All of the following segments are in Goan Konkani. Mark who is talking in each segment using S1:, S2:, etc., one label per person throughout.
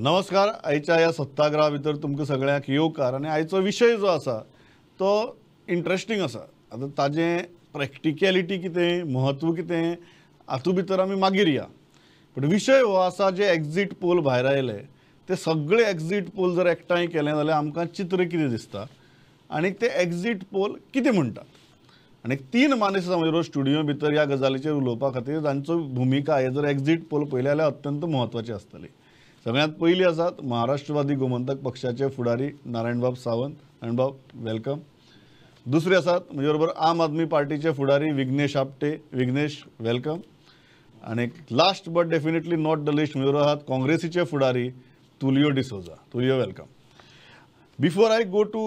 S1: नमस्कार. आयच्या ह्या सत्याग्रहा भितर तुमकां सगळ्यांक येवकार. आनी आयचो विशय जो आसा तो इंट्रस्टींग आसा. आतां ताजें प्रॅक्टिकॅलिटी कितें, म्हत्व कितें हातूंत भितर आमी मागीर या. पूण विशय हो आसा, जे एक्झीट पोल भायर आयले ते सगळे एक्झीट पोल जर एकठांय केले जाल्यार आमकां चित्र कितें दिसता आनी ते एक्झीट पोल कितें म्हणटात. आनी तीन माणस आसा म्हज्या स्टुडियो भितर ह्या गजालीचेर उलोवपा खातीर, तांचो भुमिका हे जर एक्झीट पोल पळयले जाल्यार अत्यंत म्हत्वाची आसतली. सगळ्यांत पयलीं आसात महाराष्ट्रवादी गोमंतक पक्षाचे फुडारी नारायणबाब सावंत. नारायणबाब, welcome. दुसरे आसात म्हजे बरोबर आम आदमी पार्टीचे फुडारी विघ्नेश आपटे. विघ्नेश, welcome. आनी last but definitely not the least म्हजे बरोबर आसात काँग्रेसीचे फुडारी Tulio D'Souza. Tulio, welcome. Before I go to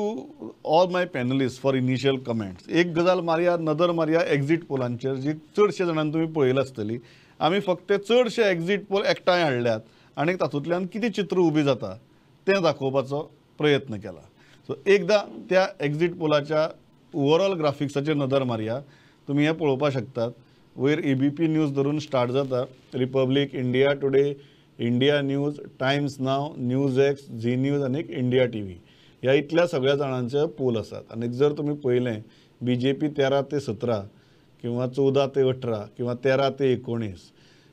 S1: all my panelist for initial comments, एक गजाल मारया, नदर मारया एक्झीट पोलांचेर, जी चडशे जाणांनी तुमी पळयला आसतली. आमी फक्त चडशे एक्झीट पोल एकठांय हाडल्यात आनी तातूंतल्यान कितें चित्र उबी जाता तें दाखोवपाचो प्रयत्न केला. सो एकदां त्या एक्झीट पोलाच्या ओवरऑल ग्राफिक्साचेर नदर मारया. तुमी हें पळोवपाक शकतात, वयर ABP news धरून स्टार्ट जाता, Republic, India Today, India News, Times Now, News X, Zee News आनी इंडिया TV, ह्या इतल्या सगळ्या जाणांचे पोल आसात. आनी जर तुमी पळयलें, BJP 13 ते 17 किंवा 14 ते 18 किंवा 13 ते 19,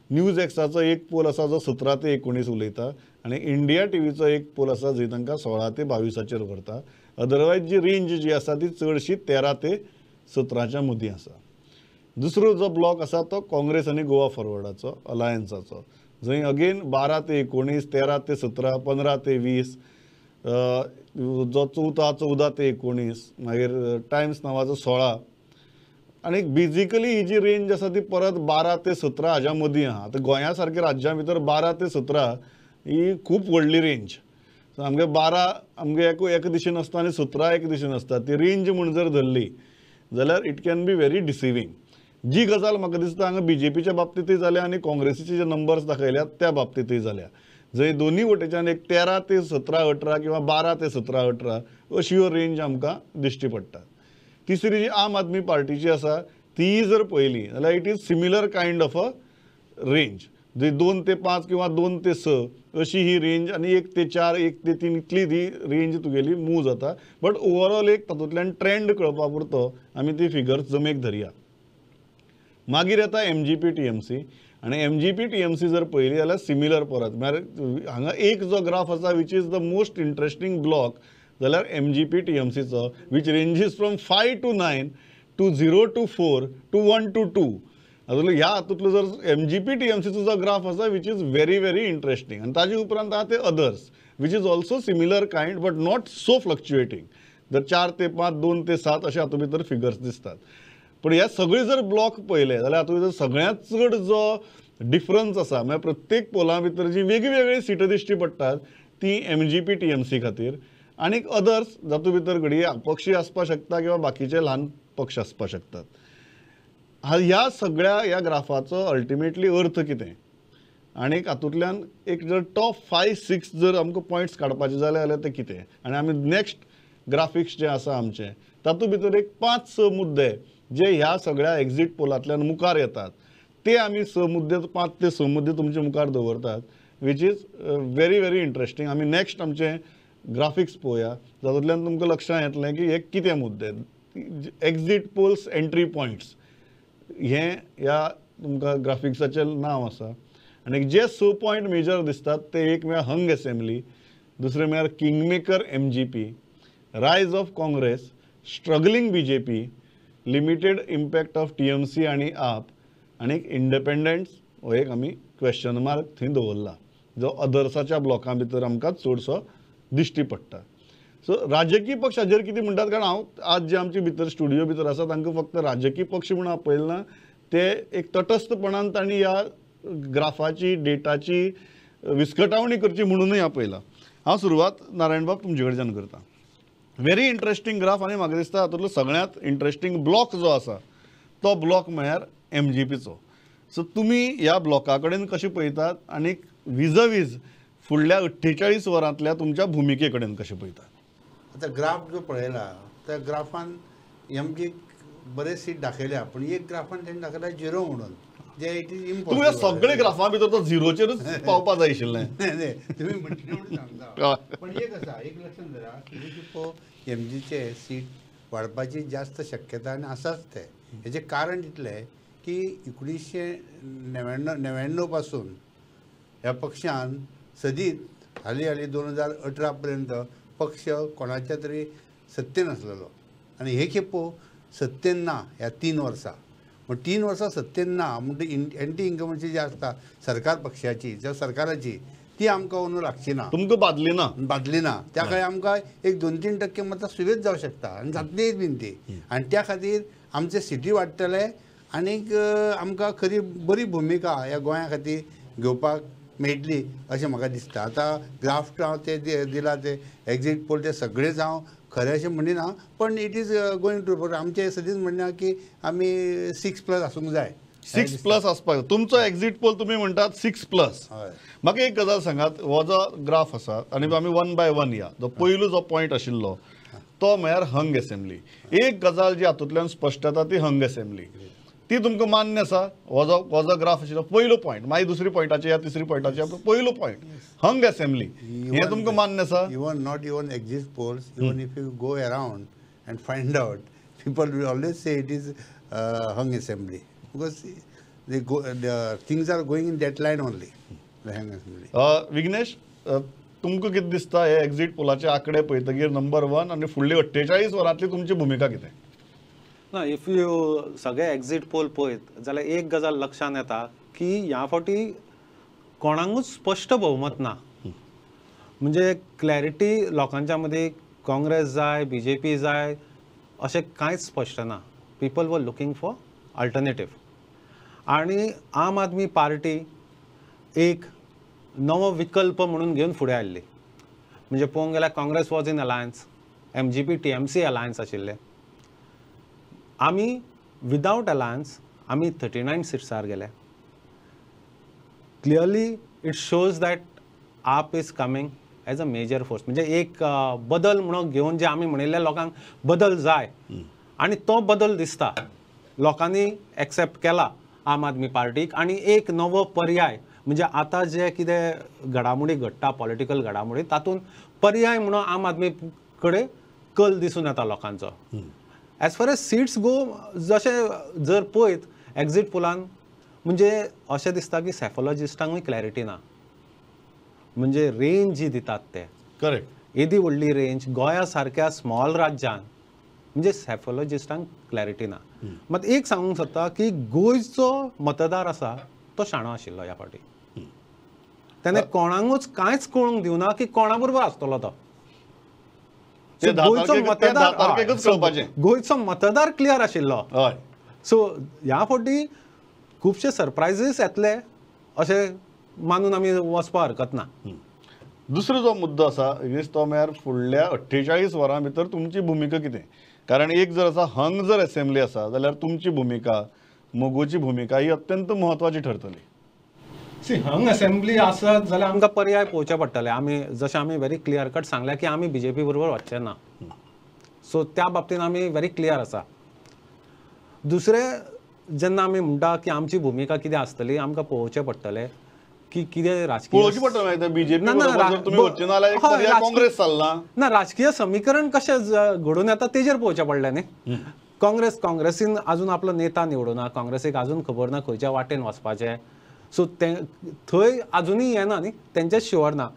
S1: न्यूज एक्साचो एक पोल आसा जो 17 ते 19 उलयता आनी इंडिया TVचो एक पोल आसा जंय तांकां 16 ते 22 व्हरता. अदरवायज जी रेंज जी आसा ती चडशी 13 ते 17च्या मदीं आसा. दुसरो जो ब्लॉक आसा तो काँग्रेस आनी गोवा फॉरवर्डाचो अलायन्साचो, जंय अगेन 12 ते 19, 13 ते 17, 15 ते 20, जो 14 ते 19, मागीर टायम्स नावाचो 16. आनी बेजिकली ही जी रेंज आसा ती परत 12 ते 17 हाज्या मदीं आहा. आतां गोंया सारक्या राज्यां भितर 12 ते 17 ही खूब व्हडली रेंज. सो आमगे 12 आमगे एक दिशेन आसता आनी 17 एक दिशेन आसता. ती रेंज म्हूण जर धरली जाल्यार it can be very deceiving. जी गजाल म्हाका दिसता हांगा BJPच्या बाबतींतूय जाल्या आनी काँग्रेसीचे जे नंबर्स दाखयल्यात त्या बाबतींतूय जाल्या, जंय दोनूय वटेच्यान एक 13 ते 17 18 किंवा 12 ते 17 18 अशी ह्यो रेंज आमकां दिश्टी पडटा. तिसरी जी आम आदमी पार्टीची आसा तीय जर पळयली जाल्यार it is similar kind of a range, जंय 2 ते 5 किंवा 2 ते 6 अशी ही रेंज आनी 1 ते 4, 1 ते 3 इतली ही रेंज तुगेली मूव जाता. बट ओवरऑल एक तातूंतल्यान ट्रेंड कळपा पुरतो आमी ती फिगर्स जमेक धरया. मागीर येता MGP TMC. आनी MGP TMC जर पळयली जाल्यार सिमिलर परत, म्हळ्यार हांगा एक जो ग्राफ आसा which is the most interesting block जाल्यार MGP TMCचो, which ranges from 5 to 9 to 0 to 4 to 1 to 2. हातूंतलो ह्या हातूंतलो जर MGP TMCचो जो ग्राफ आसा which is very very interesting. आनी ताजे उपरांत आहा ते others which is also similar kind but not so fluctuating. जर 4 ते 5, 2 ते 7 अशे हातूंत भितर फिगर्स दिसतात. पूण ह्या सगळे जर ब्लॉक पळयले जाल्यार हातूंत भितर सगळ्यांत चड जो डिफरन्स आसा, म्हळ्यार प्रत्येक पोला भितर जी वेगवेगळी सिटां दिश्टी पडटात ती MGP TMC खातीर आनी अदर्स जातूंत भितर घडये अपक्षी आसपाक शकता किंवा बाकीचे ल्हान पक्ष आसपाक शकतात. ह्या सगळ्या ह्या ग्राफाचो अल्टिमेटली अर्थ कितें आनी हातूंतल्यान एक जर टॉप 5 6 जर आमकां पॉयंट्स काडपाचे जाले जाल्यार ते कितें, आनी आमी नेक्स्ट ग्राफिक्स जें आसा आमचें तातूंत भितर एक 5-6 मुद्दे जे ह्या सगळ्या एक्झीट पोलांतल्यान मुखार येतात ते आमी 6 मुद्दे, 5 ते 6 मुद्दे तुमचे मुखार दवरतात, which is very very interesting. आमी नेक्स्ट आमचें ग्राफिक्स पळोवया जातूंतल्यान तुमकां लक्षांत येतलें की हे कितें मुद्दे, एक्झीट पोल्स एंट्री पॉयंट्स हें ह्या तुमकां ग्राफिक्साचें नांव आसा. आनी जे 6 पॉयंट मेजर दिसतात ते एक म्हळ्यार हंग एसेंब्ली, दुसरें म्हळ्यार kingmaker MGP, rise of Congress, struggling BJP, limited impact of TMC आनी आप, आनी इंडिपेंडन्स हो एक आमी क्वेश्चन मार्क थंय दवरला जो अदर्साच्या ब्लॉकां भितर आमकां चडसो दिश्टी पडटा. सो राजकीय पक्ष हाजेर कितें म्हणटात, कारण हांव आज जे आमचे भितर स्टुडियो भितर आसा तांकां फक्त राजकीय पक्ष म्हूण आपयलें ना, ते एक तटस्थपणान तांणी ह्या ग्राफाची डेटाची विस्कटावणी करची म्हणूनय आपयला. हांव सुरवात नारायणबाब तुमचे कडच्यान करता. व्हेरी इंट्रस्टींग ग्राफ आनी म्हाका दिसता हातूंतलो सगळ्यांत इंट्रस्टींग ब्लॉक जो आसा तो ब्लॉक म्हळ्यार MGPचो. सो तुमी ह्या ब्लॉका कडेन कशें पळयतात आनी विजवीज फुडल्या 48 वरांतल्या तुमच्या भुमिके कडेन कशें पळयतात?
S2: आतां ग्राफ जो पळयला त्या ग्राफान MG बरेच सीट दाखयल्या, पूण एक ग्राफान तेणी दाखयला 0 म्हणून, जे it is
S1: तुमकां
S2: इम्पॉसिबल.
S1: सगळे ग्राफा भितर तो झिरोचेरूच पावपा जाय आशिल्लें.
S2: नाही, तुम्ही म्हटले म्हणून सांगता, पण एक आसा, एक लक्षात धरा की एमजीचे सीट वाडपाची जास्त शक्यता आनी आसाच ते. हेजें कारण इतलें की 1999 पासून ह्या पक्षान सदीत हालीं हालीं 2018 पर्यंत पक्ष कोणाच्या तरी सत्तेन आसलेलो आनी हे खेपो सत्तेन ना ह्या 3 वर्सां. म्हण 3 वर्सां सत्तेन ना म्हणटकीर एंटी इन्कमन्सी जी आसता सरकार पक्षाची जावं सरकाराची ती आमकां अंदू लागची ना,
S1: तुमकां बादली ना,
S2: बादली ना. त्या खातीर आमकां एक 2-3% मतां सुबेज जावं शकता आनी जातलीय बीन ती. आनी त्या खातीर आमचे सिटी वाडटले आनीक आमकां खरी बरी भुमिका ह्या गोंया खातीर घेवपाक मेळटली अशें म्हाका दिसता. आतां ग्राफ्ट हांव ते दिला ते एक्झीट पोल ते सगळेच हांव खरें अशें म्हणिना, पण it is going to. आमचें सदींच म्हणणें आहा की आमी 6+ आसूंक जाय,
S1: 6+ आसपाक जाय. तुमचो एक्झीट पोल तुमी म्हणटात 6+. म्हाका एक गजाल सांगात, हो जो ग्राफ आसा आनी आमी 1 बाय 1 या, जो पयलो जो पॉयंट आशिल्लो तो म्हळ्यार हंग एसेंब्ली. एक गजाल जी हातूंतल्यान स्पश्ट जाता ती हंग एसेंब्ली, ती तुमकां मान्य आसा? हो जो ग्राफ आशिल्लो पयलो पॉयंट, मागीर दुसरी पॉयंटाचे या तिसरी पॉयंटाचे, पयलो पॉयंट हंग एसेंब्ली हें तुमकां मान्य आसा?
S2: Even not even exit polls, even if you go around and find out, people will always say it is hung assembly because they go, the things are going in that line only, the hung assembly.
S1: Vignesh, तुमकां कितें दिसता हे एक्झीट पोलाचे आंकडे पळयतकीर नंबर 1 आनी फुडली 48 वरांतली तुमची भुमिका कितें?
S3: ना, if you सगळे एक्झीट पोल पळयत जाल्यार एक गजाल लक्षांत येता की ह्या फावटी कोणाकूच स्पश्ट भोवमत ना. म्हणजे क्लॅरिटी लोकांच्या मदीं काँग्रेस जाय, बी जे पी जाय अशें कांयच स्पश्ट ना. People were looking for alternative. आनी आम आदमी पार्टी एक नवो विकल्प म्हणून घेवन फुडें आयिल्ली. म्हणजे पळोवंक गेल्यार Congress was in alliance, M G P T M C alliance आशिल्ले. आमी विदावट अलायन्स आमी 39 सिट्सार गेले. Clearly it shows that AAP is coming as a major force. म्हणजे एक बदल म्हणून घेवन जे आमी म्हणिल्ले लोकांक बदल जाय आनी तो बदल दिसता, लोकांनी एक्सेप्ट केला आम आदमी पार्टीक. आनी एक नवो पर्याय म्हणजे आतां जे कितें घडामोडी घडटा, पॉलिटिकल घडामोडी, तातूंत पर्याय म्हणून आम आदमी कडेन कल दिसून येता लोकांचो. As far as seats go, जशें जर पळयत एक्झीट पोलान म्हणजे अशें दिसता की सॅफोलॉजिस्टांकूय क्लॅरिटी ना. म्हणजे रेंज जी दितात ते
S1: करेक्ट,
S3: येदी व्हडली रेंज गोंया सारक्या स्मॉल राज्यान म्हणजे सॅफोलॉजिस्टांक क्लॅरिटी ना. मात एक सांगूंक सोदता की गोंयचो मतदार आसा तो शाणो आशिल्लो ह्या फावटी. तेणें कोणाकूच कांयच कळूंक दिवना की कोणा बरोबर आसतलो तो. गोंयचो मतदार, गोंयचो मतदार क्लियर आशिल्लो. सो ह्या फावटी खुबशे सरप्रायजीस येतले अशें मानून आमी वचपाक हरकत ना.
S1: दुसरो जो मुद्दो आसा तो म्हळ्यार फुडल्या 48 वरां भितर तुमची भुमिका कितें? कारण एक जर आसा हंग जर एसेंब्ली आसा जाल्यार तुमची भुमिका, मगोची भुमिका ही अत्यंत म्हत्वाची ठरतली.
S3: सी, हंग असेंब्ली आसत जाल्यार आमकां पर्याय पळोवचे पडटले. आमी जशें आमी व्हेरी क्लियर कट सांगलें की आमी बीजेपी बरोबर वचचे ना, सो त्या बाबतीन आमी व्हेरी क्लियर आसा. दुसरें जेन्ना आमी म्हणटा की आमची भुमिका कितें आसतली, आमकां पळोवचें पडटलें की कितें राजकीय ना, राजकीय समीकरण कशें घडोवन येता तेजेर पळोवचें पडलें न्ही. काँग्रेस, काँग्रेसीन आजून आपलो नेता निवडूना, काँग्रेसीक आजून खबर ना खंयच्या वाटेन वचपाचें. सो ते थंय आजुनूय येना न्ही, तेंचें शुअर ना.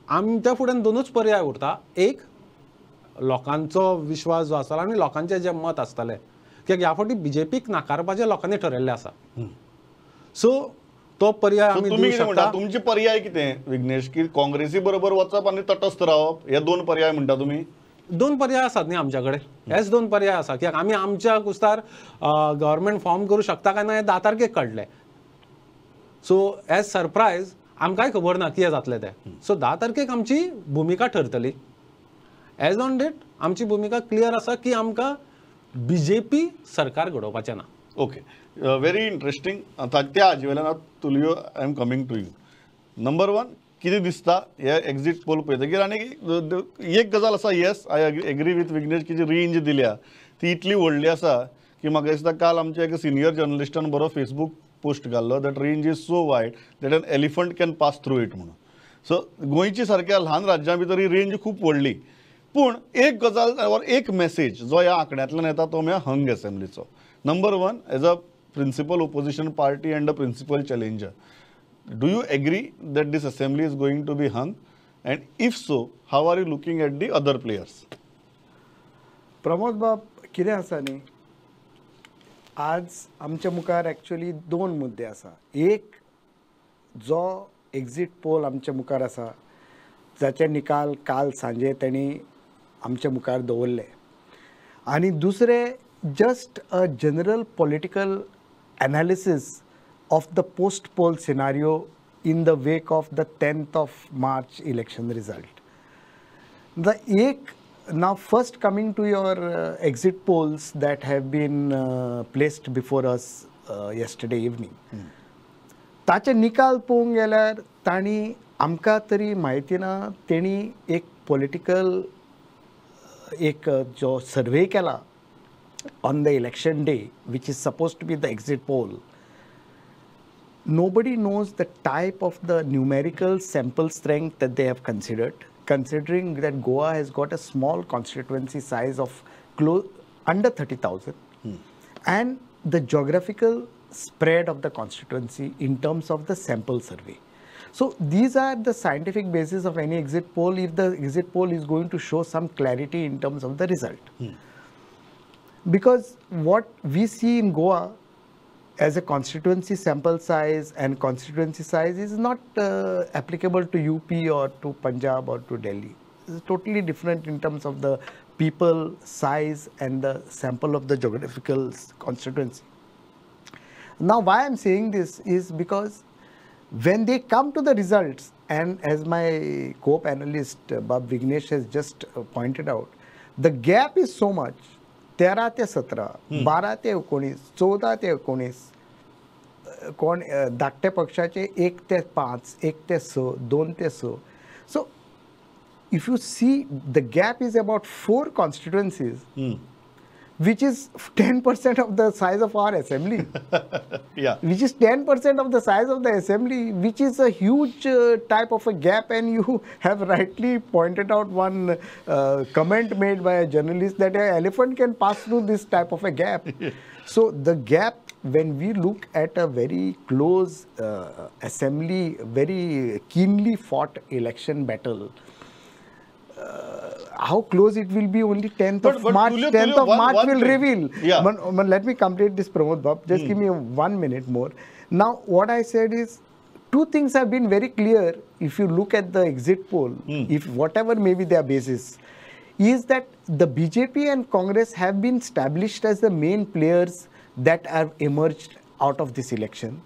S3: आमच्या फुड्यान दोनूच पर्याय उरता. एक, लोकांचो विश्वास जो आसतलो आनी लोकांचें जें मत आसतलें, कित्याक ह्या फावटी बीजेपीक नाकारपाचें लोकांनी ठरयल्लें आसा. सो तो पर्याय आमी दिवंक शकता.
S1: तुमचे पर्याय कितें विघ्नेश? की काँग्रेसी बरोबर वचप आनी तटस्थ रावप, हे दोन पर्याय म्हणटा तुमी?
S3: दोन पर्याय आसात न्ही आमच्या कडेन, हेच दोन पर्याय आसा. कित्याक आमी आमच्या कुस्तार गव्हर्मेंट फॉर्म करूं शकता काय ना हें 10 तारखेक कळ्ळें. सो एज सरप्रायज आमकांय खबर ना कितें जातलें तें. सो 10 तारखेक आमची भुमिका ठरतली. एज ऑन डेट आमची भुमिका क्लियर आसा की आमकां बीजेपी सरकार घडोवपाचें ना.
S1: Okay, very interesting. आतां त्या हाजे वयल्यान Tulio, I am coming to you. Number 1, कितें दिसता हे एक्झीट पोल पळयतकीर? आनी एक गजाल आसा, yes I agree with Vignesh की जी रेंज दिल्या ती इतली व्हडली आसा की म्हाका दिसता काल आमच्या एका सिनियर जर्नलिस्टान बरो फेसबूक पोस्ट घाल्लो that range is so wide that an elephant can pass through it म्हणून. सो गोंयची सारक्या ल्हान राज्यां भितर ही रेंज खूब व्हडली. पूण एक गजाल ऑर एक मॅसेज जो ह्या आंकड्यांतल्यान येता तो म्हळ्यार हंग एसेंब्लीचो. Number one, as a principal opposition party and a principal challenger, do you agree that this assembly is going to be hung, and if so how are you looking at the other players?
S4: Pramod बाब, कितें आसा न्ही, आज आमच्या मुखार एक्चुअली दोन मुद्दे आसा. एक जो एक्झिट पोल आमच्या मुखार आसा जाचे निकाल काल सांजे तेणी आमच्या मुखार दवरले, आनी दुसरे just a general political analysis of the post poll scenario in the wake of the 10th of March election result. The एक now first coming to your exit polls that have been placed before us yesterday evening. ताचे निकाल पळोवंक गेल्यार तांणी आमकां तरी म्हायती ना, तेणी एक पॉलिटिकल एक जो सर्वे केला on the election day, which is supposed to be the exit poll, nobody knows the type of the numerical sample strength that they have considered, considering that Goa has got a small constituency size of close under 30,000 and the geographical spread of the constituency in terms of the sample survey. So these are the scientific basis of any exit poll if the exit poll is going to show some clarity in terms of the result. Because what we see in Goa as a constituency sample size and constituency size is not applicable to UP or to Punjab or to Delhi. It's totally different in terms of the people size and the sample of the geographical constituency. Now, why I'm saying this is because when they come to the results, and as my co-panelist Bab Vignesh has just pointed out, the gap is so much. 13 ते 17, 12 ते 19, 14 ते 19, कोण धाकट्या पक्षाचे 1 ते 5, 1 ते 6, 2 ते 6. So if you see, the gap is about 4 constituencies, which is 10% of the size of our assembly.
S1: Yeah.
S4: Which is 10% of the size of the assembly, which is a huge type of a gap. And you have rightly pointed out one comment made by a journalist that an elephant can pass through this type of a gap.
S1: Yeah.
S4: So the gap, when we look at a very close assembly, very keenly fought election battle, how close it will be only 10th of March, 10th of March will reveal.
S1: Yeah.
S4: But let me complete this, Pramod Bab. Just give me 1 minute more. Now, what I said is, two things have been very clear if you look at the exit poll, if whatever may be their basis, is that the BJP and Congress have been established as the main players that have emerged out of this election.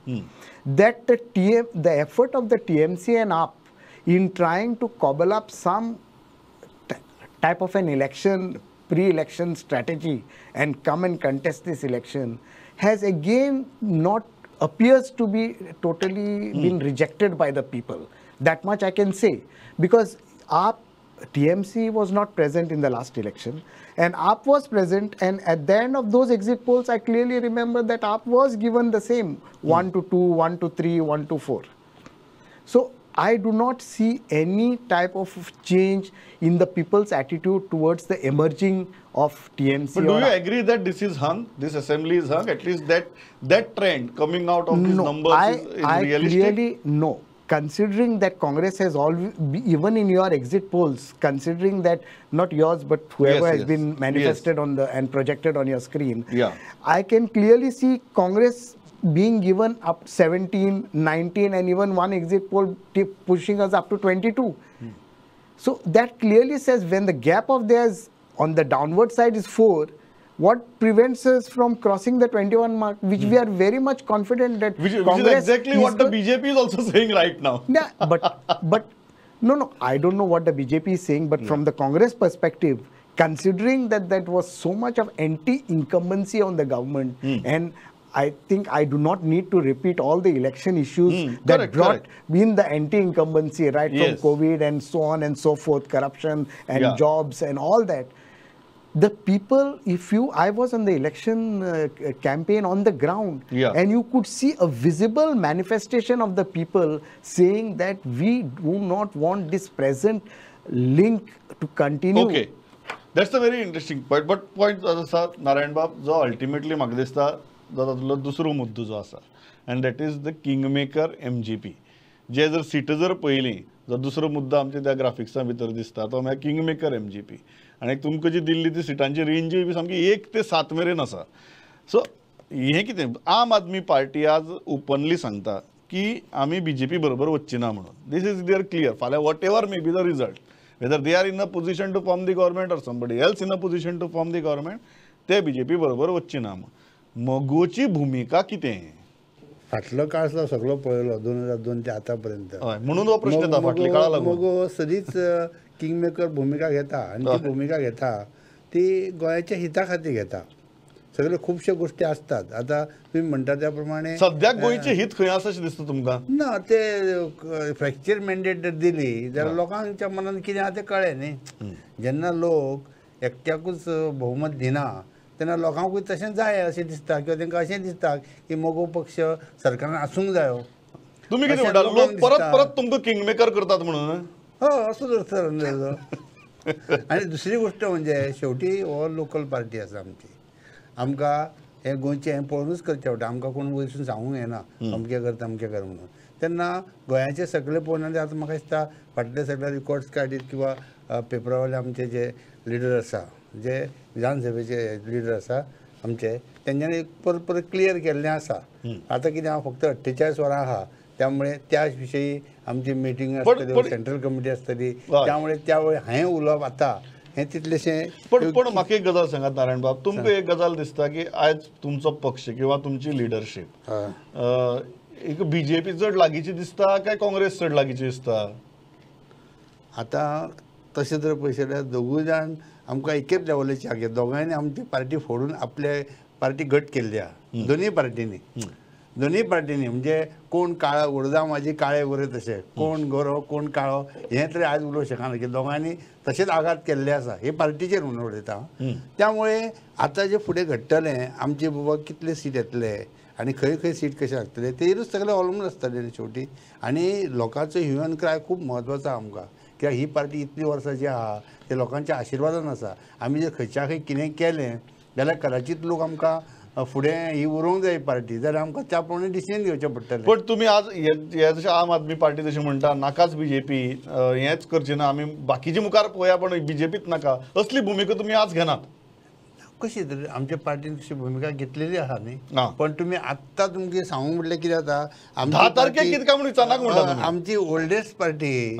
S4: That the effort of the TMC and AAP in trying to cobble up some type of an election, pre-election strategy and come and contest this election has again not appears to be totally been rejected by the people. That much I can say, because AAP, TMC was not present in the last election and AAP was present, and at the end of those exit polls, I clearly remember that AAP was given the same 1 to 2, 1 to 3, 1 to 4. So I do not see any type of change in the people's attitude towards the emerging of TMC.
S1: But do you agree that this is hung, this assembly is hung? At least that trend coming out of these numbers is realistic?
S4: Clearly, no. Considering that Congress has always, even in your exit polls, considering that not yours but whoever has been manifested on the and projected on your screen, I can clearly see Congress being given up 17, 19, and even one exit poll pushing us up to 22. So that clearly says when the gap of theirs on the downward side is 4, what prevents us from crossing the 21 mark, which we are very much confident that
S1: which
S4: Congress
S1: is exactly what the BJP is also saying right now.
S4: Yeah, but no, I don't know what the BJP is saying, but from the Congress perspective, considering that that was so much of anti-incumbency on the government, and I think I do not need to repeat all the election issues that brought in the anti-incumbency, right, from COVID and so on and so forth, corruption and jobs and all that. The people, if you, I was on the election campaign on the ground, and you could see a visible manifestation of the people saying that we do not want this present link to continue.
S1: Okay, that's a very interesting point. But point जो आसा नारायण बाब, जो अल्टिमेटली म्हाका दिसता जो तातूंतलो दुसरो मुद्दो जो आसा, and that is the king maker MGP. जे जर सीटां जर पळयली, जो दुसरो मुद्दो आमच्या त्या ग्राफिक्सा भितर दिसता तो म्हळ्यार किंग मेकर MGP. आनी तुमकां जी दिल्ली ती सिटांची रेंजूय बी सामकी 1 ते 7 मेरेन आसा. सो हें कितें, आम आदमी पार्टी आज ओपनली सांगता की आमी BJP बरोबर वचची ना म्हणून. This is there clear. फाल्यां whatever may be the result, whether they are in a position to form the government or somebody else in a position to form the government, ते BJP बरोबर वचची ना. मगोची भुमिका कितें?
S2: फाटलो काळ सुद्दां सगळो पळयलो 2002 ते आतां पर्यंत,
S1: म्हणून हो प्रश्न येता फाटल्या काळा लागून.
S2: मगो सदींच किंग मेकर भुमिका घेता आनी ती भुमिका घेता ती गोंयाच्या हिता खातीर घेता. सगळे खुबश्यो गोश्टी आसतात. आतां तुमी म्हणटा त्या प्रमाणे
S1: सद्याक गोंयचें हित खंय आसा अशें दिसता तुमकां?
S2: ना, ते फ्रॅक्चर मॅन्डेट जर दिली जाल्यार लोकांच्या मनान कितें आहा तें कळ्ळें न्ही. जेन्ना लोक एकट्याकूच बहुमत दिना तेन्ना लोकांकूय तशें जाय अशें दिसता, किंवा तांकां अशें दिसता की मगो पक्ष सरकारान आसूंक जायो.
S1: तुमी कितें म्हणटा, लोक परत परत तुमकां किंग मेकर करतात म्हणून?
S2: हय, असो धरता अंदाजो. आनी दुसरी गोश्ट म्हणजे शेवटी हो लोकल पार्टी आसा आमची. आमकां हें गोंयचें हें पळोवनूच करचें पडटा. आमकां कोण वयसून सांगूंक येना अमकें कर तमकें कर म्हणून. तेन्ना गोंयाचें सगळें पळोवन आतां म्हाका दिसता फाटले सगळे रिकॉर्ड्स काडीत किंवा पेपरावयले आमचे जे लिडर आसा, जे विधानसभेचे लिडर आसा आमचे, तेंच्यांनी परत परत क्लियर केल्लें आसा. आतां कितें आहा, फक्त 48 वरां आहा, त्यामुळे त्या विशयी आमची मिटींग आसतली, सेंट्रल कमिटी आसतली, त्यामुळे त्या वेळी हांवें उलोवप आतां हें तितलेशें.
S1: पण पण म्हाका एक गजाल सांगात नारायण बाब, तुमकां एक गजाल दिसता की आयज तुमचो पक्ष किंवा तुमची लिडरशीप एक BJP चड लागींची दिसता काय काँग्रेस चड लागींची दिसता?
S2: आतां तशें जर पळयत जाल्यार दोगूय जाण आमकां एकेच लेवलाची आगे. दोगांयनी आमची पार्टी फोडून आपले पार्टी घट केल्ली आहा. दोनूय पार्टींनी, दोनूय पार्टींनी म्हणजे कोण काळो उडदा माझी काळे गोरे तशें, कोण गोरो कोण काळो हें तरी आयज उलोवंक शकना की दोगांयनी तशेंच आघात केल्ले आसा हे पार्टीचेर म्हणून उलयता. त्यामुळे आतां जें फुडें घडटलें आमचे बाबा कितले सीट येतले आनी खंय खंय सीट कशें लागतले तेजेरूच सगळें अवलंबून आसतलें शेवटी. आनी लोकांचो ह्युमन क्राय खूब म्हत्वाचो आमकां, कित्याक ही पार्टी इतली वर्सां जी आहा ते लोकांच्या आशिर्वादान आसा. आमी जर खंयच्या खंय कितें केलें जाल्यार कदाचीत लोक आमकां फुडें ही उरोवंक जाय पार्टी, जाल्यार आमकां त्या प्रमाणे डिसिजन घेवचें पडटलें.
S1: पण तुमी आज हे जशें आम आदमी पार्टी जशें म्हणटा नाकाच BJP, हेंच करचें ना, आमी बाकीचे मुखार पळोवया पण BJPच नाका, असली भुमिका तुमी आज घेनात
S2: कशी? तर आमच्या पार्टीन तशी भुमिका घेतलेली आहा न्ही. पण तुमी आत्तां तुमकां सांगूंक म्हटल्यार कितें जाता,
S1: 10 तारखेक कितें काय म्हूण विचारनाक म्हणटा.
S2: आमची ओल्डेस्ट पार्टी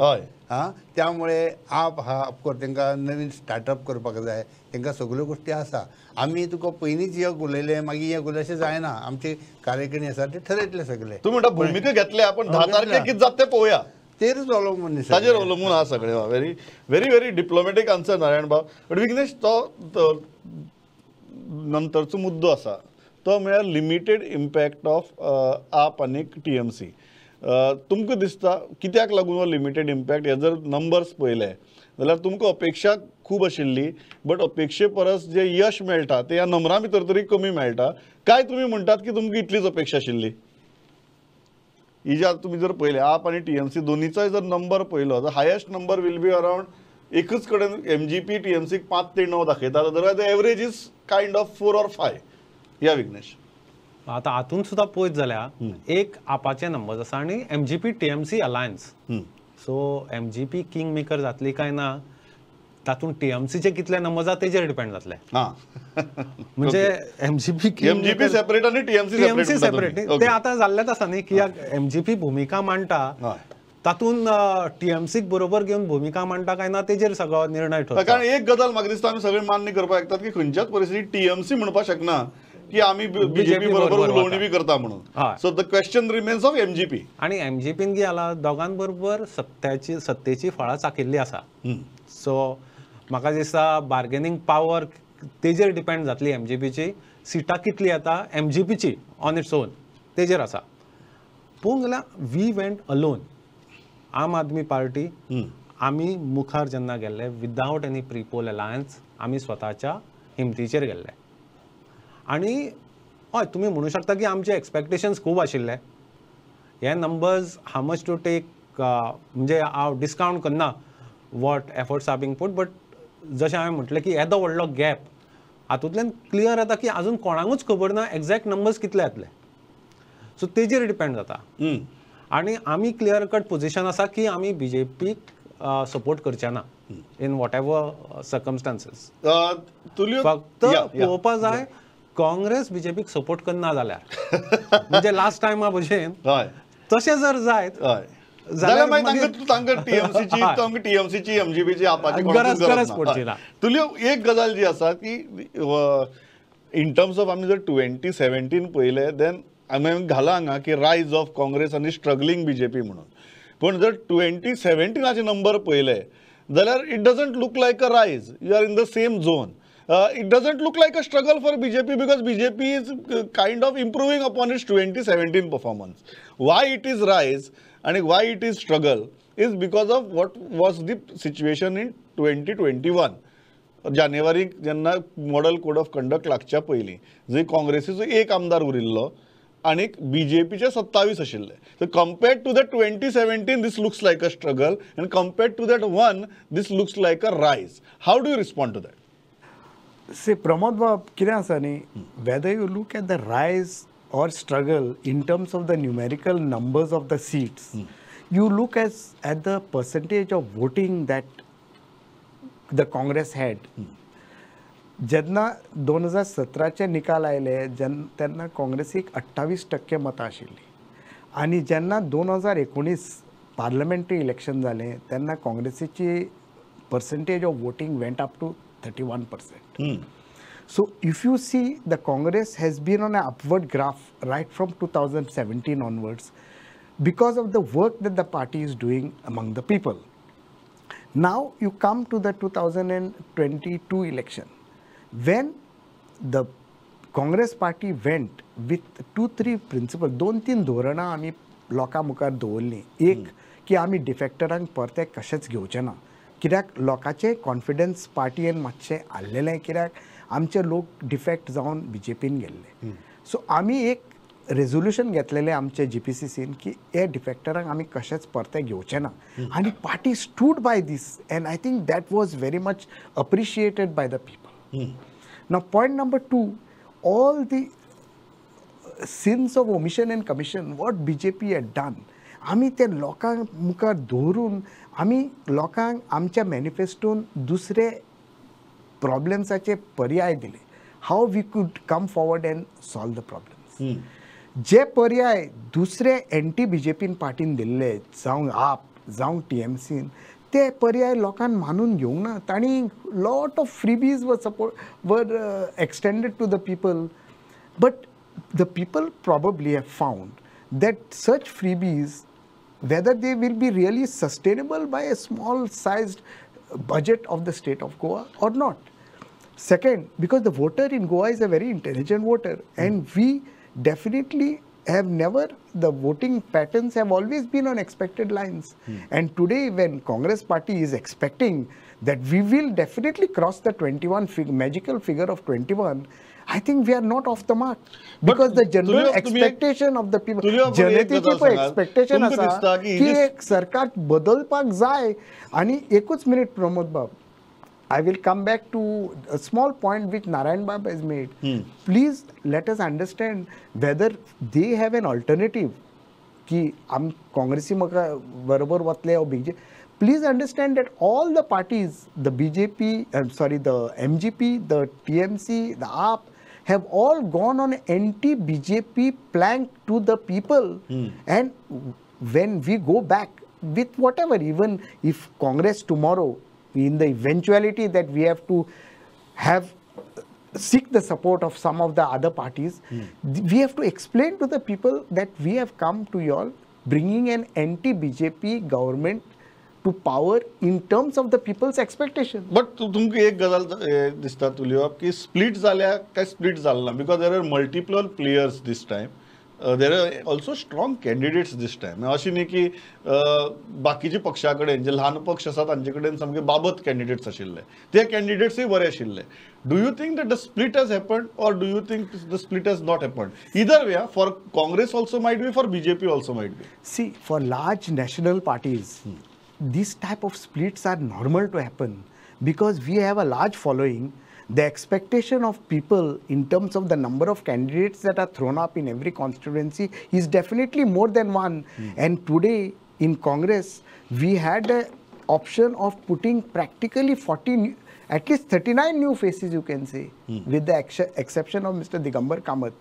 S2: आं, त्यामुळे आप हा ऑफकोर्स तांकां नवीन स्टार्टअप करपाक जाय, तांकां सगळ्यो गोश्टी आसा. आमी तुका पयलींच एक उलयलें मागीर एक उलयलें अशें जायना. आमची कार्यकारिणी आसा ते ठरयतले सगळे.
S1: तूं म्हणटा भुमिका घेतल्या पण 10 तारखेक कितें जाता तें पळोवया,
S2: तेरूच अवलंबून,
S1: ताजेर अवलंबून आहा सगळें. Very very very diplomatic answer Narayan बाब. बट विघ्नेश, तो नंतरचो मुद्दो आसा तो म्हळ्यार लिमिटेड इम्पॅक्ट ऑफ आप आनी TMC. तुमकां दिसता कित्याक लागून हो लिमिटेड इम्पॅक्ट? हे जर नंबर्स पळयले जाल्यार तुमकां अपेक्षा खूब आशिल्ली, बट अपेक्षे परस जे यश मेळटा ते ह्या नंबरां भितर तरी कमी मेळटा. काय तुमी म्हणटात की तुमकां इतलीच अपेक्षा आशिल्ली? ही जे तुमी जर पळयले आप आनी TMC दोनीचोय जर नंबर पळयलो जाल्यार highest number will be around एकच कडेन MGP TMC 5 ते 9 दाखयता, otherwise the average is kind of 4 or 5. या विघ्नेश,
S3: आतां हातूंत सुद्दां पळयत जाल्यार एक आपाचे नंबर्स आसा आनी MGP TMC alliance. So MGP king maker जातली काय ना तातूंत TMCचे कितले नंबर्स आसा तेजेर डिपेंड जातले. म्हणजे MGP
S1: separate आनी TMC
S3: separate ते आतां जाल्लेच आसा न्ही की MGP भुमिका मांडटा तातूंत TMCक बरोबर घेवन भुमिका मांडटा काय ना तेजेर सगळो निर्णय ठरता.
S1: कारण एक गजाल म्हाका दिसता आमी सगळे मान्य करपाक शकतात की खंयच्याच परिस्थितीत TMC म्हणपाक शकना की आमी BJP बरोबर उलोवणी बी करता म्हणून. So the question remains of MGP.
S3: आनी MGPन कितें जाला, दोगां बरोबर सत्तेची फळां चाखिल्ली आसा. सो म्हाका दिसता बार्गेनींग पावर तेजेर डिपेंड जातली. MGPची सिटां कितली येता MGPची ऑन इट्स ओन तेजेर आसा. पळोवंक गेल्यार we went alone, Aam Aadmi party आमी मुखार जेन्ना गेल्ले without any prepole alliance, आमी स्वताच्या हिमतीचेर गेल्ले. आनी हय, तुमी म्हणू शकता की आमचे एक्सपेक्टेशन्स खूब आशिल्ले. हे numbers how much to take, म्हणजे हांव डिस्कावंट करना what efforts are being put, but जशें हांवें म्हटलें की येदो व्हडलो गॅप हातूंतल्यान क्लियर जाता की आजून कोणाकूच खबर ना एग्जॅक्ट नंबर्स कितले येतले. सो तेजेर डिपेंड जाता. आनी आमी क्लियर कट पोजिशन आसा की आमी बी जे पीक सपोर्ट करचे ना इन what ever circumstances. फक्त पळोवपा जाय काँग्रेस बी जे पीक सपोर्ट करना जाल्यार, म्हणजे लास्ट टायमा भशेन तशें जर जायत
S1: जाल्यार मागीर तांकां टीएमसीची तांकां टीएमसीची एमजीपीची आपाची
S3: गरज पडची ना.
S1: तुल्यो एक गजाल जी आसा की इन टर्म्स ऑफ आमी जर 2017 पळयलें देन आमी घाला हांगा की रायज ऑफ काँग्रेस आनी स्ट्रगलिंग बीजेपी म्हणून. पूण जर 2017 नंबर पळयले जाल्यार it doesn't look like a rise, you are in the same zone. It doesn't look like a struggle for BJP because BJP is kind of improving upon its 2017 performance. Why it is rise and why it is struggle is because of what was the situation in 2021. जानेवारीक जेन्ना मॉडल कोड ऑफ कंडक्ट लागच्या पयलीं जंय काँग्रेसीचो एक आमदार उरिल्लो आनी बीजेपीचे 27 आशिल्ले. So compared to that 2017 this looks like a struggle and compared to that one this looks like a rise. How do you respond to that?
S4: See, Pramod Bab, कितें आसा न्ही, whether you look at the rise or struggle in terms of the numerical numbers of the seats, you look at the percentage of voting that the Congress had. जेन्ना 2017 निकाल आयले तेन्ना काँग्रेसीक 28% मतां आशिल्लीं आनी जेन्ना 2019 पार्लमेंटरी इलेक्शन जालें तेन्ना काँग्रेसीची percentage of voting went up to 31%. So if you see, the Congress has been on an upward graph right from 2017 onwards because of the work that the party is doing among the people. Now you come to the 2022 election, when the Congress party went with 2-3 principles, 2-3 धोरणां आमी लोकां मुखार दवरलीं. एक की आमी डिफेक्टरांक परते कशेंच घेवचे ना, कित्याक लोकांचे कॉन्फिडन्स पार्टीन मातशें हाडलेलें, कित्याक आमचे लोक डिफेक्ट जावन बी जे पीन गेल्ले. सो आमी एक रेजोल्युशन घेतलेलें आमचे जी पी सी सीन की हे डिफेक्टरांक आमी कशेंच परते घेवचे ना, आनी party stood by this and I think that was very much appreciated by the people. Now point number 2, all the sins of omission and commission what B J P had done, आमी ते लोकांक मुखार दवरून आमी लोकांक आमच्या मॅनिफेस्टोन दुसरे प्रॉब्लेम्साचे पर्याय दिले, how we could come forward and solve the problems. जे पर्याय दुसरे एंटी बी जे पीन पार्टीन दिल्ले, जावं आप जावं टी एम सीन, ते पर्याय लोकांक मानून घेवंक ना. तांणी lot of freebies were support were extended to the people, but the people probably have found that such freebies, whether they will be really sustainable by a small sized budget of the state of Goa or not. Second, because the voter in Goa is a very intelligent voter, and we definitely have never, the voting patterns have always been on expected lines. And today when Congress party is expecting that we will definitely cross the 21 magical figure of 21, I think we are not off the mark. Because the general expectation of the people, जनतेची पळय expectation आसा की एक सरकार बदलपाक जाय. आनी एकूच मिनीट प्रमोद बाब, I will come back to a small point which Narayan Bab has made. Please let us understand whether they have an alternative की आम काँग्रेसी म्हाका बरोबर वतले or BJP. Please understand that all the parties, the BJP, sorry, the MGP, the TMC, the AAP, have all gone on anti-BJP plank to the people. And when we go back with whatever, even if Congress tomorrow, in the eventuality that we have to have seek the support of some of the other parties, we have to explain to the people that we have come to you all bringing an anti-BJP government to power in terms of the people's expectation.
S1: But तुमकां एक गजाल दिसता तुलियो की स्प्लीट जाल्या काय स्प्लीट जाल ना, because there are multiple players this time. There are also strong candidates this time. अशें न्ही की बाकीचे पक्षा कडेन जे ल्हान पक्ष आसा तांचे कडेन सामके बाबत कॅन्डिडेट्स आशिल्ले, ते कॅन्डिडेट्सूय बरे आशिल्ले. Do you think that the split has happened or do you think the split has not happened? Either way, for Congress also might be, for BJP also might be.
S4: See, for large national parties, this type of splits are normal to happen because we have a large following. The expectation of people in terms of the number of candidates that are thrown up in every constituency is definitely more than one. And today in Congress, we had an option of putting practically 40, at least 39 new faces, you can say, with the exception of Mr. Digambar Kamath.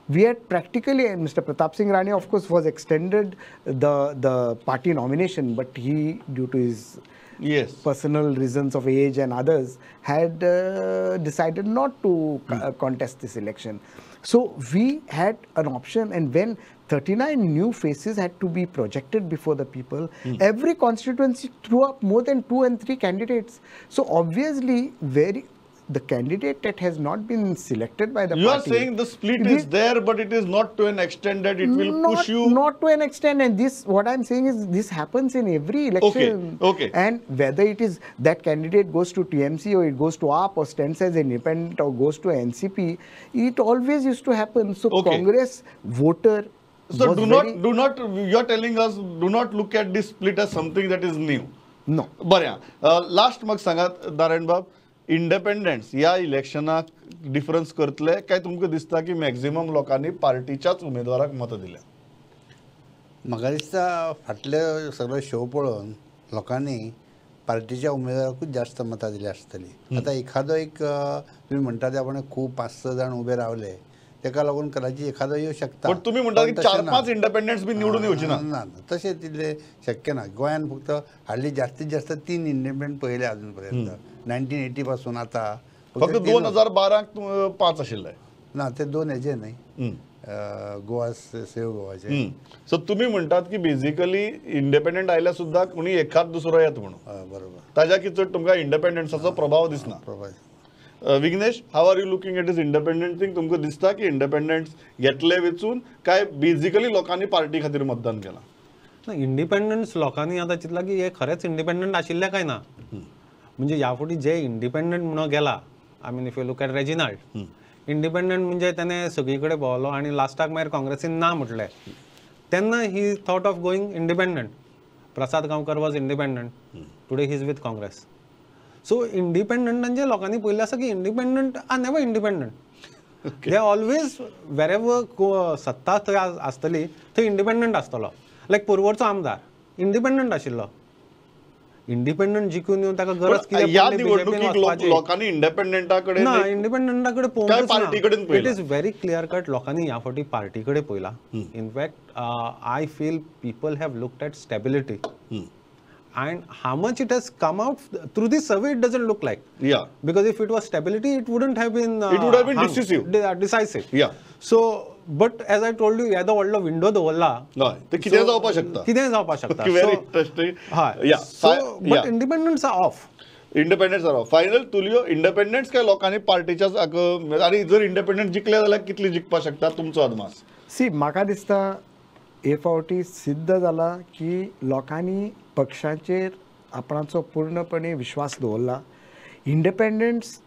S4: We had practically, and Mr. Pratap Singh Rane, of course, was extended the party nomination, but he, due to his personal reasons of age and others, had decided not to contest this election. So we had an option, and when 39 new faces had to be projected before the people, every constituency threw up more than 2 and 3 candidates. So obviously, the candidate that has not been selected by the
S1: You
S4: party.
S1: are saying the split is there, but it is not to an extent that it will push you.
S4: Not to an extent, and this, what I am saying is, this happens in every election.
S1: Okay, okay.
S4: And whether it is that candidate goes to TMC or it goes to AAP or stands as independent or goes to NCP, it always used to happen. So Congress voter.
S1: So do not, you are telling us, do not look at this split as something that is new.
S4: No.
S1: बऱ्या, last म्हाका सांगात नारायण बाब, इंडिपेंडन्स ह्या इलेक्शनाक डिफरन्स करतले काय तुमकां दिसता की मॅक्झिमम लोकांनी पार्टीच्याच उमेदवाराक मतां दिल्या?
S2: म्हाका दिसता फाटले सगळे शो पळोवन लोकांनी पार्टीच्या उमेदवाराकूच जास्त मतां दिली आसतली. आतां एखादो एक तुमी म्हणटा ते प्रमाणे खूब 5-6 जाण उबे रावले, तेका लागून कदाचित एखादो येवं शकता.
S1: पण तुमी म्हणटा की 4-5 इंडिपेंडन्स बी निवडून येवचे ना?
S2: ना, तशें तितलें शक्य ना. गोंयान फक्त हाडली जास्तीत जास्त 3 इंडिपेंडंट पळयले अजून पर्यंत, 1980 पासून आता
S1: फक्त 2012 5 आशिल्ले
S2: ना, ते 2 हेजे न्हय गोवा सेव गोवाचे.
S1: सो तुमी म्हणटात की बेजिकली इंडिपेंडंट आयल्यार सुद्दां कोणी एखाद दुसरो येत म्हणून,
S2: बरोबर,
S1: ताज्या की चड तुमकां इंडिपेंडन्साचो प्रभाव दिसना. Vignesh, how are you looking at this independent thing? तुमकां दिसता की इंडिपेंडन्स घेतले वेचून काय बेजिकली लोकांनी पार्टी खातीर मतदान केलां?
S3: ना, इंडिपेंडन्स लोकांनी आतां चिंतलां की हे खरेंच इंडिपेंडंट आशिल्ले काय ना. म्हणजे ह्या फावटी जे इंडिपेंडंट म्हणून गेला, I mean if you look at Reginald, independent म्हणजे त्याने सगळी कडेन भोंवलो आनी लास्टाक मागीर काँग्रेसीन ना म्हटलें, तेन्ना he thought of going independent. Prasad Gaonkar was independent, today he is with Congress. So इंडिपेंडंटांचे लोकांनी पळयल्लें आसा की independent are never independent, they always wherever सत्ता थंय आसतली थंय इंडिपेंडंट आसतलो. लायक पर्वरचो आमदार इंडिपेंडंट आशिल्लो, इंडिपेंडंट जिखून येवन ताका गरज कितें?
S1: ह्या निवडणुकीक लोकांनी इंडिपेंडंटा कडेन
S3: ना, इंडिपेंडंटा कडेन पळोवंक. It is very clear cut, लोकांनी ह्या फावटी पार्टी कडेन पळयला. In fact I feel people have looked at stability and how much it has come out through this survey, it doesn't look like.
S1: Yeah.
S3: Because if it was stability, it wouldn't have been
S1: it would have been decisive.
S3: Decisive.
S1: Yeah.
S3: So, but as I told you, येदो व्हडलो विंडो दवरला,
S1: ते कितें जावपाक शकता,
S3: कितें जावपाक शकता.
S1: Very interesting.
S3: हय. So, but independents are off.
S1: Independents are off. Final Tulio, independents काय लोकांनी पार्टीच्याच, आनी जर इंडिपेंडंट जिखले जाल्यार कितली जिखपाक शकता तुमचो अदमास?
S4: सी, म्हाका दिसता हे फावटी सिद्ध जाला की लोकांनी पक्षाचेर आपणाचो पूर्णपणे विश्वास दवरला. Independents,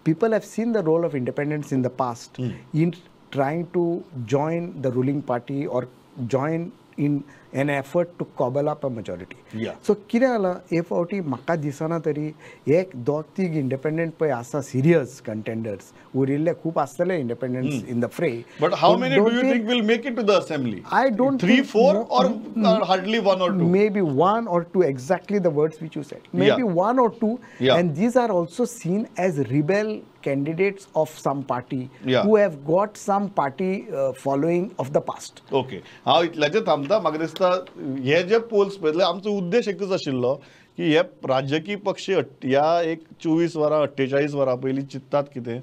S4: people have seen the role of independents in the past in trying to join the ruling party or join in an effort to cobble up a majority. So कितें जालां हे फावटी म्हाका दिसना तरी एक दोग तीग इंडिपेंडंट पळय आसा सिरियस कंटेंडर्स, उरिल्ले खूब आसतले independents in the fray.
S1: But how many do you think will make it to the assembly?
S4: I don't
S1: 3, 4 or hardly 1 or 2?
S4: Maybe 1 or 2, exactly the words which you said. Maybe 1 or 2. And these are also seen as rebel candidates of some party who have got some party following of the past.
S1: Okay. हांव इतल्याचेर थांबता. म्हाका दिसता हे जे पोल्स पळयतले, आमचो उद्देश एकूच आशिल्लो की हे राजकीय पक्ष ह्या एक 24 वरां 48 वरां पयलीं चिंततात कितें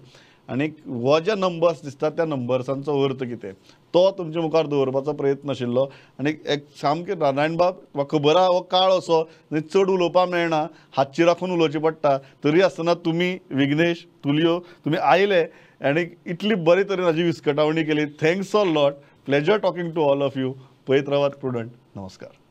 S1: आनी हो जे नंबर्स दिसतात त्या नंबर्सांचो अर्थ कितें तो तुमच्या मुखार दवरपाचो प्रयत्न आशिल्लो. आनी एक सामकें नारायण बाब, म्हाका खबर आहा हो काळ असो चड उलोवपाक मेळना, हातची राखून उलोवचें पडटा, तरी आसतना तुमी विघ्नेश तुलियो तुमी आयले आनी इतली बरे तरेन हाजी विस्कटावणी केली. Thanks a lot. Pleasure talking to all of you. पळयत रावात प्रुडंट. नमस्कार.